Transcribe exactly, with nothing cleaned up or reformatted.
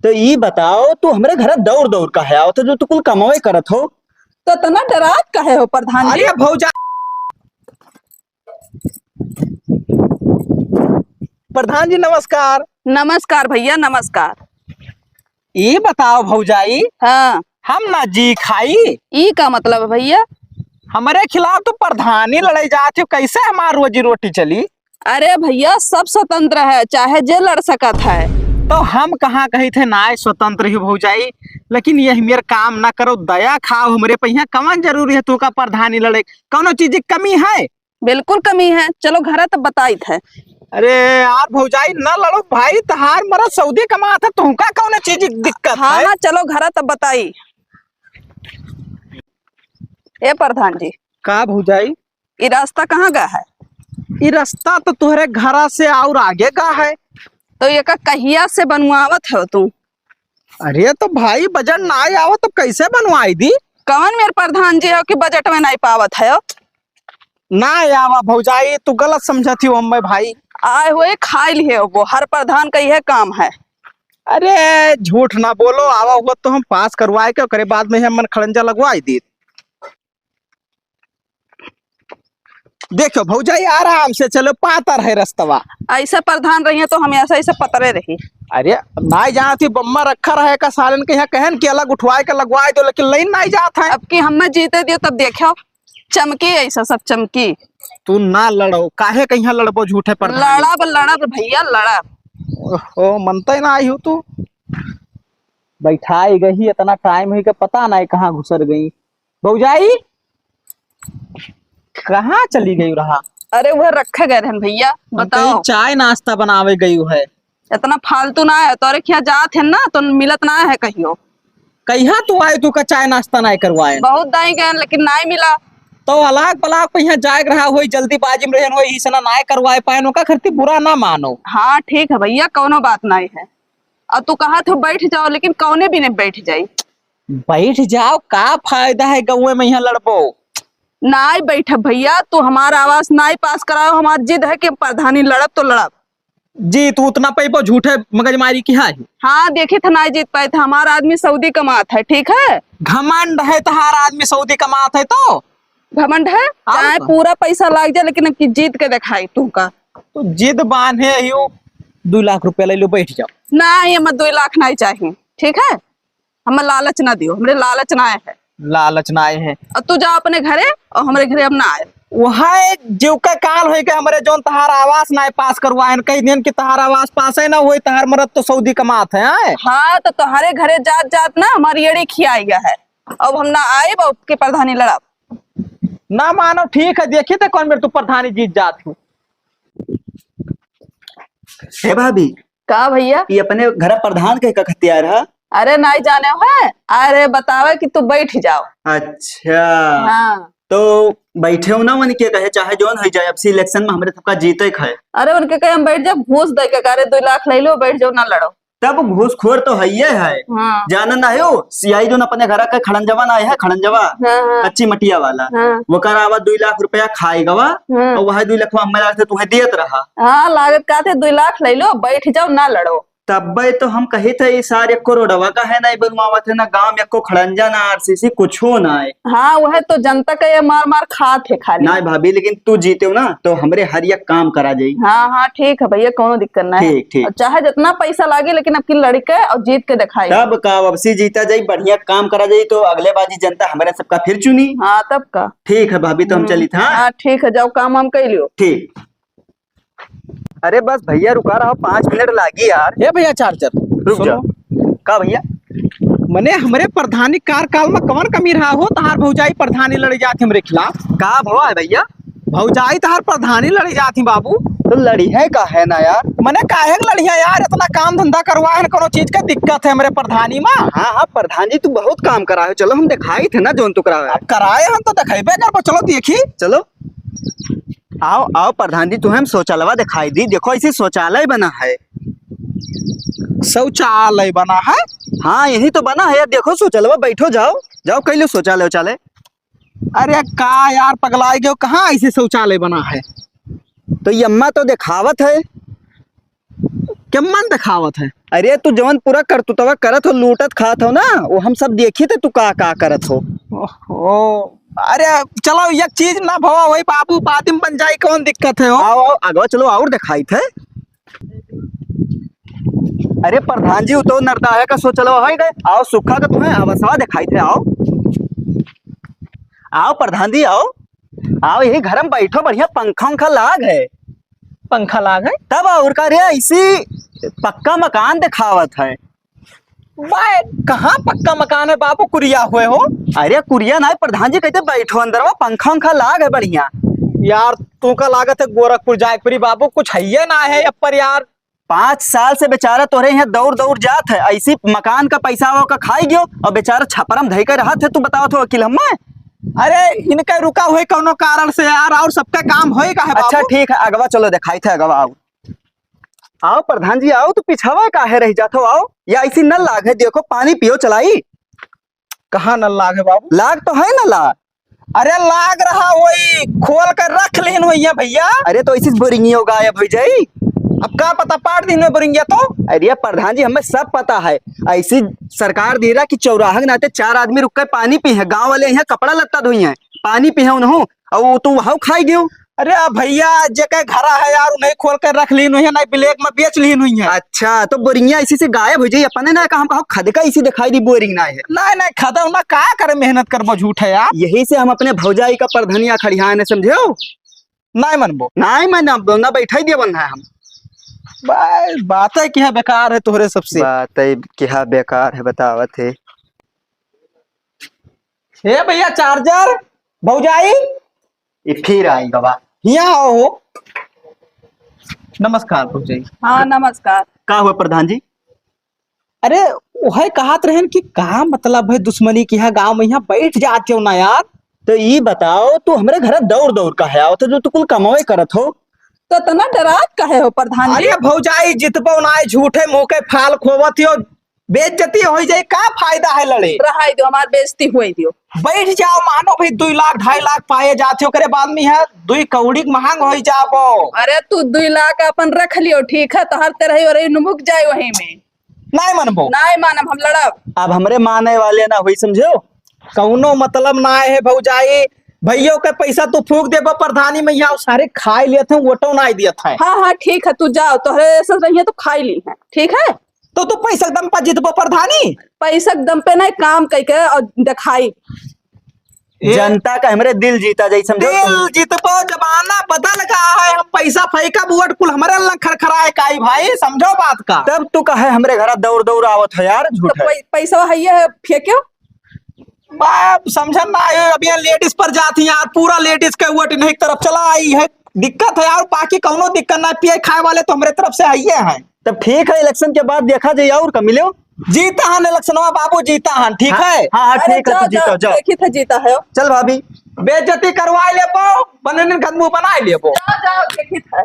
तो ई बताओ, तू हमरे घर दौड़ दौड़ काहे आवत हो, जो तू कुल कमावे करत हो? तो इतना डरात काहे हो प्रधान जी? अरे भौजा, प्रधान जी नमस्कार। नमस्कार भैया, नमस्कार। ई बताओ भौजाई, हाँ। हम ना जी खाई। ई का मतलब है भैया? हमरे खिलाफ तो प्रधानी लड़ाई जात हो, कैसे हमार रोजी रोटी चली? अरे भैया, सब स्वतंत्र है, चाहे जे लड़ सकत है। तो हम कहाँ कही थे नाय स्वतंत्र ही भौजाई, लेकिन ये मेर काम ना करो, दया खाओ हमरे पे। यहाँ कवन जरूरी है तू का प्रधानी लड़े, कौनो चीज की कमी है? बिल्कुल कमी है। चलो घरा तब बताइत है। अरे यार भौजाई, न लड़ो भाई, तहार मरद सऊदी कमात है, तुमका कौन चीज की दिक्कत हाँ, है? हाँ, चलो घरा तब बताई। ए प्रधान जी। का भौजाई? ई रास्ता कहाँ गा है? ई रास्ता तो तोहरे घरा से और आगे गा है। तो ये का कहिया से बनवावत हो तू? अरे तो भाई, बजट ना आवा तो कैसे बनवाई दी? कौन मेर प्रधान जी हो कि बजट में नहीं पावत है? ना आवा भौजाई, तू गलत समझत ही हमें भाई। आए हुए खाई लिए वो, हर प्रधान का यह काम है। अरे झूठ ना बोलो, आवा हुआ तो हम पास करवाए के, ओकरे बाद में हम मन खड़ंजा लगवाई दी। देखो भौजाई, आराम से चलो, पातर है रस्तवा। ऐसा प्रधान रहिए तो हम ऐसा, ऐसा पतरे रही। अरे नाई जात ही, बम्मा रखा रहे का सालन के यहाँ कहन कि अलग उठवाए के लगवाए दो, लेकिन लाइन नाई जात है। अब की हमें जीते दियो तब देखो, चमकी ऐसा सब चमकी। तू ना लड़ो, काहे के यहाँ लड़बो झूठे प्रधान? लड़ब, लड़ब भैया, लड़ब। ओहो, मनते ना आई हो तू। बैठाई गई, इतना टाइम हुई के पता नहीं कहाँ घुसर गई। भौजाई, कहाँ चली गई रहा? अरे, वह रखे गए रहन भैया, हम बताओ। कहीं चाय नाश्ता बनावे गई है। इतना फालतू ना है, तोरे खिया जात है ना, तो मिलत ना है कहियो। कहिया तू आए, तू का चाय नाश्ता नाय करवाए? बहुत दाई गए, लेकिन नाय मिला। तो अलाक बलाक पे यहाँ जाए रहा होई, जल्दीबाजी में रहन होई, इसना नाय करवाए पाए, ओका खरती बुरा ना मानो। हाँ, ठीक है भैया, कौनो बात नहीं है। और तू कहा थे बैठ जाओ, लेकिन कौने भी नहीं बैठ जाई। बैठ जाओ, का फायदा है गौए में यहाँ लड़बो? नाय बैठब भैया, तू हमार आवास नाय पास कराओ, हमार जिद है कि हम प्रधानी लड़ब तो लड़ब। जी, तू उतना पैबो झूठे मगजमारी की है। हाँ, देखी था नाय जीत पाए थे, हमार आदमी सऊदी कमात है, ठीक है? घमंड है तहार आदमी सऊदी कमात है तो? घमंड है? और चाहे का? पूरा पैसा लाग जाए, लेकिन अब की जीत के दिखाई तू का। तो जिद बांधे ही हो, दो लाख रुपया ले लो, बैठ जाओ। ना, ये मत, दो लाख नहीं चाहिए, ठीक है? हमें लालच ना दियो, हमरे लालच ना है। लालच ना है। और तू जा अपने घरे और हमरे घरे हम ना आए। वह जेवका काल होई के हमरे जौन तहार आवास ना पास करवाए, कही दिन कि तहार आवास पास है ना होई, तहार मरद तो सऊदी कमात है, आए? हाँ, तो तोहरे घरे जात जात ना हमारी एड़ी खियाई गया है। अब हम ना आए, अब के प्रधानी लड़ब। ना मानो, ठीक है, देखी तो कौन बेर तू प्रधानी जीत जात हो। हे भाभी, का भैया? ये अपने घर प्रधान के का खतियार है? अरे नाई जाने हो है? अरे बतावे कि तू बैठ जाओ। अच्छा। हाँ। तो बैठे हो ना उनके कहे, चाहे जौन हो जाए, अब से इलेक्शन में हमरे सबका जीते के है। अरे उनके कहे हम बैठ जाओ, घूस दे के, अरे दो लाख ले लो, बैठ जाओ, ना लड़ो। तब घूसखोर तो है ये है। हाँ। जाना ना हो, सियाई जौन अपने घर का खड़ंजवा ना है, खड़ंजवा, हाँ, हाँ। कच्ची मटिया वाला, हाँ। वो करावा दो लाख रुपया खाए गवा, हाँ। और वह दो लाख हमारे से तुम्हें दियत रहा। हाँ, लागत का थे, दो लाख ले लो, बैठ जाओ, ना लड़ो। तब्बे तो हम कही थे, ई सार एको रोडवा का है ना, ई बनवावत है ना, गांव में एको खड़ंजा ना, आरसीसी कुछो ना है। हाँ, वह तो जनता का ये मार मार खात है खाली। ना भाभी, लेकिन तू जीते हो ना, तो हमरे हर एक काम करा जाई। हाँ, हाँ, ठीक है भैया, कोनो दिक्कत ना है। ठीक, ठीक। और चाहे जितना पैसा लागे, लेकिन अब की लड़के और जीत के दिखाई। तब का, अब से जीता जाई, बढ़िया काम करा जाई, तो अगले बाजी जनता हमारे सबका फिर चुनी। हाँ, तब का। ठीक है भाभी, तो हम हम्म। चली था। हाँ, ठीक है, जाओ, काम वाम कर लियो। ठीक। अरे बस भैया, रुका रहा, पाँच मिनट लागी यार। ए भैया चार्जर, रुक जा। सुनो। का भैया? मने हमरे प्रधानी कार्यकाल में कवन कमी रहा हो, तहार भौजाई प्रधानी लड़ी जात हमरे खिलाफ। का भवा है भैया? भौजाई तहार प्रधानी लड़ी जात ही बाबू। तो लड़ी है का है ना यार? मने काहे के लड़ी है यार? इतना काम धंधा करवा है, कोनो चीज का दिक्कत है हमरे प्रधानी में? हाँ, हाँ, प्रधान जी तू बहुत काम करा है। चलो हम दिखाई थे ना जौन तू करा है। अब कराए हम तो दिखाइबे करबो, चलो देखी। चलो। आओ, आओ प्रधान जी, तुम्हें हम शौचालयवा दिखाई दी। देखो, ऐसे शौचालय बना है। शौचालय बना है? हाँ, यही तो बना है यार। देखो शौचालयवा, बैठो, जाओ, जाओ, कह लो शौचालय, शौचालय। अरे का यार, पगलाए गयो, कहाँ ऐसे शौचालय बना है? तो ये अम्मा तो दिखावत है। के मन देखावत है? अरे, तू जवन पूरा करतुतवा करत हो, लूटत खात हो ना, वो हम सब देखी थे तू का का करत हो। ओहो, अरे चलो, एक चीज ना भवा, वही बाबू बातिम बन जाई, कौन दिक्कत है हो? आओ, आओ, अगवा चलो, और देखाई थे। अरे प्रधान जी, वो तो नरदाहे का सोचलो है गए। आओ सुखा का तुम्हें अवसवा देखाई थे, आओ। आओ प्रधान जी, आओ। आओ, यही घर में बैठो, बढ़िया पंखा उंखा लाग है। पंखा लाग है? तब और का रे, ऐसी पक्का मकान देखावत है। बे, कहाँ पक्का मकान है बाबू, कुरिया हुए हो? अरे कुरिया ना है प्रधान जी, कहते बैठो अंदर, वो पंखा उंखा लाग है बढ़िया। यार, तू का लागत है गोरखपुर जाए के परी बाबू, कुछ है ये ना है अब पर यार। पाँच साल से बेचारा तोरे यहाँ दौड़ दौड़ जात है, ऐसी मकान का पैसा वो का खाई गयो और बेचारा छपरम धई के रहत है, तू बतावत हो वकील हमें? अरे इनके रुका हुए कौनो कारण से यार, और सबका काम होए का है अच्छा बाबू? ठीक है, अगवा चलो देखाई थे, अगवा आओ। आओ प्रधान जी, आओ, तो पिछावा काहे रह जात हो, आओ। या ऐसी नल लाग है, देखो, पानी पियो चलाई। कहाँ नल लाग है बाबू? लाग तो है ना लाग। अरे लाग रहा वही, खोल कर रख लेन हुई है भैया। अरे तो ऐसी बोरिंगियो गायब हो जाई। अब का पता, पाट दिन में बोरिंगिया तो। अरे प्रधान जी, हमें सब पता है, ऐसी सरकार दे रहा कि चौराहा के नाते चार आदमी रुक के पानी पी है, गाँव वाले यहाँ कपड़ा लत्ता धोई है, पानी पी है उन्हों, और वो तो वहाँ खाई गयो। अरे आ भैया, जेके घरा है यार, उन्हें खोल के रख लीन हुई है, नहीं ब्लैक में बेच लीन हुई है। अच्छा, तो बोरिंगिया इसी से गायब हो जाई, अपने ना कहा हम कहो खद का इसी दिखाई दी बोरिंग ना है। नहीं, नहीं, खदा ना का करे, मेहनत करबो, झूठ है यार। यही से हम अपने भौजाई का प्रधनिया खड़ियाने, समझो? नहीं मनबो। नहीं मनब, ना बैठाई दिया बंधा है हम। बा-, बातें क्या बेकार है तोहरे सबसे। बातें क्या बेकार है, बतावत है। हे भैया, चार्जर, भौजाई। ये फिर आई गवा। हियाँ आओ हो। नमस्कार भौजाई। हाँ, नमस्कार। का हुआ प्रधान जी? अरे, वह कहत रहन कि का मतलब है दुश्मनी की है गाँव में, यहाँ बैठ जाते हो ना यार। तो ई बताओ, तू हमरे घर दौड़ दौड़ का है आवत हो, जो तू कुल कमावे करत हो? तो इतना डरात काहे हो प्रधान जी? अरे भौजाई, जितबो ना, झूठे मुँह के फाल खोवत हो, बेइज्जती हो जाए, का फायदा है लड़े? रहाई दियो, हमार बेइज्जती हुई दियो। बैठ जाओ, मानो भाई दुई लाख ढाई लाख पाए जाते हो, ओकरे बाद में यहाँ दुई कौड़ी के महंग हो जाबो। अरे तू दुई लाख अपन रख लियो, ठीक है, तोहर तेरह और नुमुक जाए वहीं में। नहीं मनबो? नहीं मानम, हम लड़ब। अब हमरे माने वाले ना हुई, समझो? कौनो मतलब ना है भौजाई, भैयो के पैसा तू फूक देबो प्रधानी में, यहाँ सारे खाए लेत हैं, वोटो ना दियत है। हाँ, हाँ, ठीक है, तू जाओ, तोहरे ऐसे रहिए तो खाई ली है, ठीक है? तो तू पैसा के दम पर जीतबो प्रधानी? पैसा के दम पे नहीं, काम कई के और दिखाई। ए? जनता का हमरे दिल जीता जाई, समझो? दिल जीतबो, जमाना बदल गया है, हम पैसा फेंका बुअट कुल हमरे लंग खड़खड़ाए काई भाई, समझो बात का। तब तू काहे हमरे घरा दौड़ दौड़ आवत है यार, तो झूठ है। पै-, पैसा है ये है, फेंक्यो। बाप समझन ना आयो, अब यहाँ लेडीज पर जात ही यार, पूरा लेडीज के वोट इन्हीं की तरफ चला आई है। दिक्कत है यार, बाकी कौनो दिक्कत ना, पिए खाए वाले तो हमरे तरफ से आइए हैं। तब ठीक है, इलेक्शन के बाद देखा जाए और का मिलो। जीता हन इलेक्शनवा बाबू, जीता हन, ठीक हाँ, है? हाँ, हाँ, अरे ठीक है, जाओ, तू जीता, जाओ, जाओ। देखी थे जीता है। चल भाभी। बेइज्जती करवाए लेबो, बनेने गंदमू बनाए लेबो। जाओ, जाओ, देखी थे।